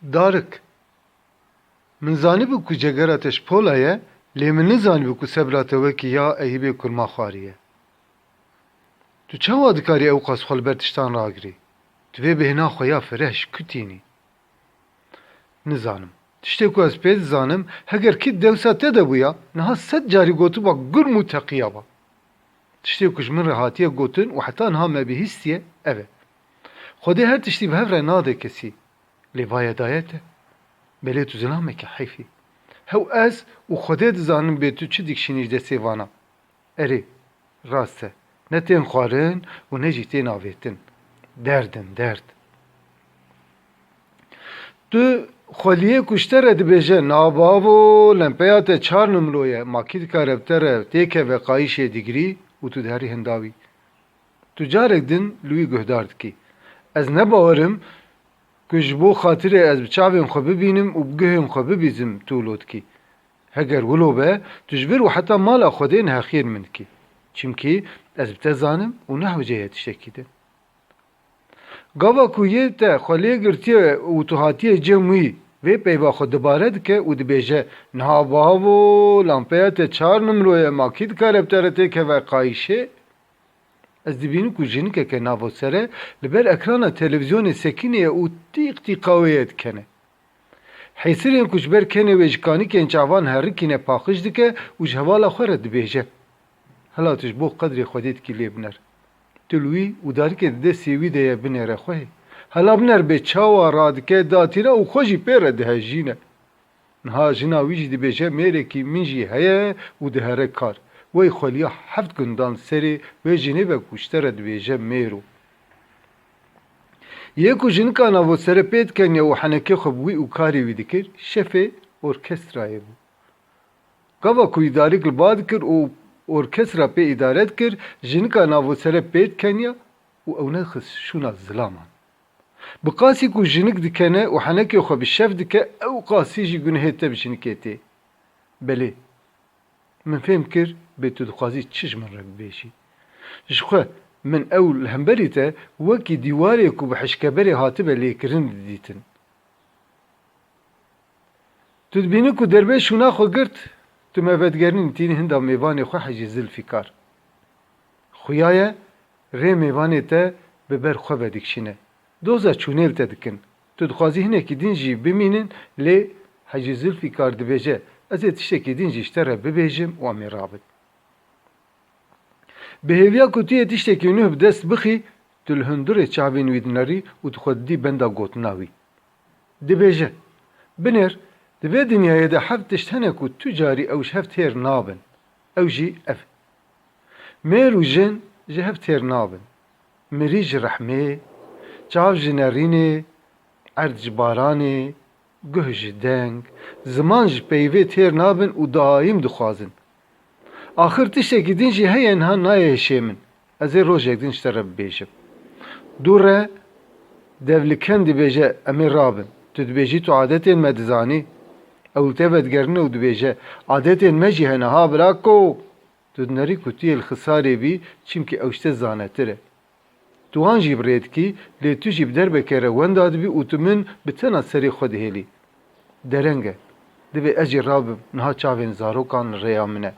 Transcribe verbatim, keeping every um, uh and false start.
Darik. Min zanibû ku cegera te ji pola ye, lê min nizanibû ku sebra te wekî ya Eyûbê kurma xwarî ye. Tu çawa dikarî ewqas xwe li ber tiştan ragirî? Tu vê bêhna xwe ya fireh ji ku tînî? Nizanim. Tiştê ku ez pê dizanim, heger kî dewsa te de bûya, niha sed carî gotiba gurm û teqiya ba. Tiştê ku ji min re hatiye gotin û heta niha me bihîstiye, ev e. Xwedê her tiştî bi hev re nade kesî. Lê vaye daye te. Belê tu zilamekî heyfî. Hew ez û Xwedê dizanin bê tu çi dikişînî ji destê vana. Erê, rast e. Ne tên xwarin û ne jî tên avêtin. Derd in, derd. Tu xweliyê ku ji te re dibêje, "Na bavo, lempeya te çar nimro ye, ma kî dikare bi te re têkeve qayîşê digirî û tu diherî hinda wî." Tu carek din li wî guhdar dikî. Ez ne bawer im ku ji bo xatirê ez bi çavên xwe bibînim û bi guhên xwe bibîzim tu wilo dikî. Heger wilo be, tu ji vir û heta mala Xwedê nehexiyên min dikî. Çimkî ez bi te zanim û nehewce ye tiştekî din. Gava ku yê te xwe lê girtiye û tu hatiye cem wî, vê peyva xwe dubare dike û dibêje, "Niha bavo, lampeya te çar nimro ye, ma kî dikare bi te re têkeve qayîşê?" Ez dibînim ku jinikeke navosere li ber ekrana televîzyonê sekiniye û tîq tîqa wê ye dikene. Hêsirên ku ji ber kenê wê ji kanîkên çavan herikîne paqij dike û ji hevala xwe re dibêje, "Hela tu ji bo qedrê Xwedê dikî lê biner. Tu li wî û darikê di destê wî de ye binêre xwehê. Hela biner bê çawa radike datîra û xwe jî pê re dihejîne." Niha jina wî jî dibêje, "Mêrekî min jî heye û dihere kar." Wey xweliya heft gundan serê wê jinê be ku ji te re dibêje mêro. Yê ku jinika navosere pê dikeniya û henekê xwe bi wî û karê wî dikir, şefê orkestrayê bû. Gava ku wî darik li ba dikir û orkestra pê îdare dikir, jinika navosere pê dikeniya û ew nedixist şûna zilaman. Bi qasî ku jinik dikene û henekê xwe bi şef dike, ew qasî jî gunehê te bi jinikê tê. Belê, min fêm kir bê tu dixwazî çi ji min re bibêjî. Ji xwe min ew li hemberî te wekî dîwarê ku bi hişkeberê hatibe lêkirin didîtin. Tu dibînî ku derbê şûna xwe girt, tu me vedigerînî tînî hinda mêvanê xwe Hecî Zilfîkar. Xuya ye, rê mêvanê te bi ber xwe vedikişîne. Doza çûnê li te dikin. Tu dixwazî hinekî din jî bimînin, lê Hecî Zilfîkar dibêje, "Ez ê tiştekî din jî ji te re bibêjim û em ê rabin." Bi hêviya ku tu yê tiştekî nuh bi dest bixî, tu li hundurê çavên wî dinerî û tu xwe didî benda gotina wî. Dibêje, "Binêr, di vê dinyayê de heft tişt hene ku tu carî ew ji hev têr nabin. Ew jî ev. Mêr û jin ji hev têr nabin. Mirî ji rehmê, çav ji nerînê, erd ji baranê, guh ji deng, ziman ji peyvê têr nabin û daîm dixwazin. Axir tiştekî din jî heye niha nayê hişê min. Ez ê rojek din ji te re bibêjim." Dû re devliken dibêje, "Em ê rabin." Tu dibêjî, "Tu adetên me dizanî." Ew li te vedigerîne û dibêje, "Adetên me jî hene ha birako." Tu dinerî ku tu yê li xisarê bî, çimkî ew ji te zanetir e. Tu wan jî bi rê dikî, lê tu jî bi derbekê re wenda dibî û tu min bi tena serê xwe dihêlî. Dereng e. Divê ez jî rabim, niha çavên zarokan li rêya min e.